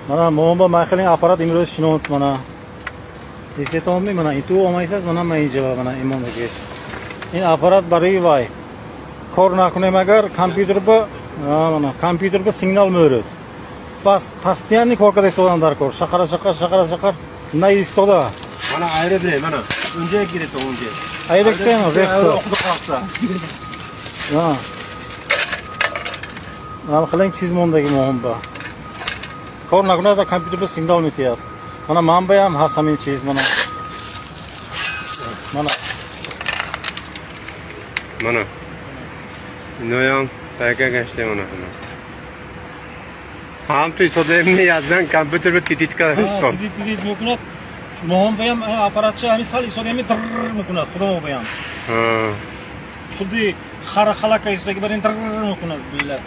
Мана момба махелин аппарат имрӯз шинод, мана. Дистетонми, мана иту омайсаз, мана ма инҷа, мана имондагиш. Ин аппарат барои вай. Кор накунем агар компютер ба, мана компютер ба сигнал меорад. Пас постоянно кор карда истодан дар кор. Шақара шақар шақара шақар на истода. Mana ayri bilan, mana. Unga kiradi, unga. Ayreksen Ayri o'qida qolsa. Ha. Mana qiling чиз мондаги моҳумба. Кор накунад, дар компютер ба сигнал метиҳад. Мана манбаям ҳаст ҳамин чиз, мана. Мана. Mana. Inoyam payka gashti mana. Ҳам ту истодем яздан компютер ба титит карда истод. Дидид, дидид мекунад. Моҳумбаям аппаратча ҳамин сал истода ҳамин дррр мекунад, худо моҳумбаям. Ha. Худди хара халака истодаги бар ин дррр мекунад, биллат.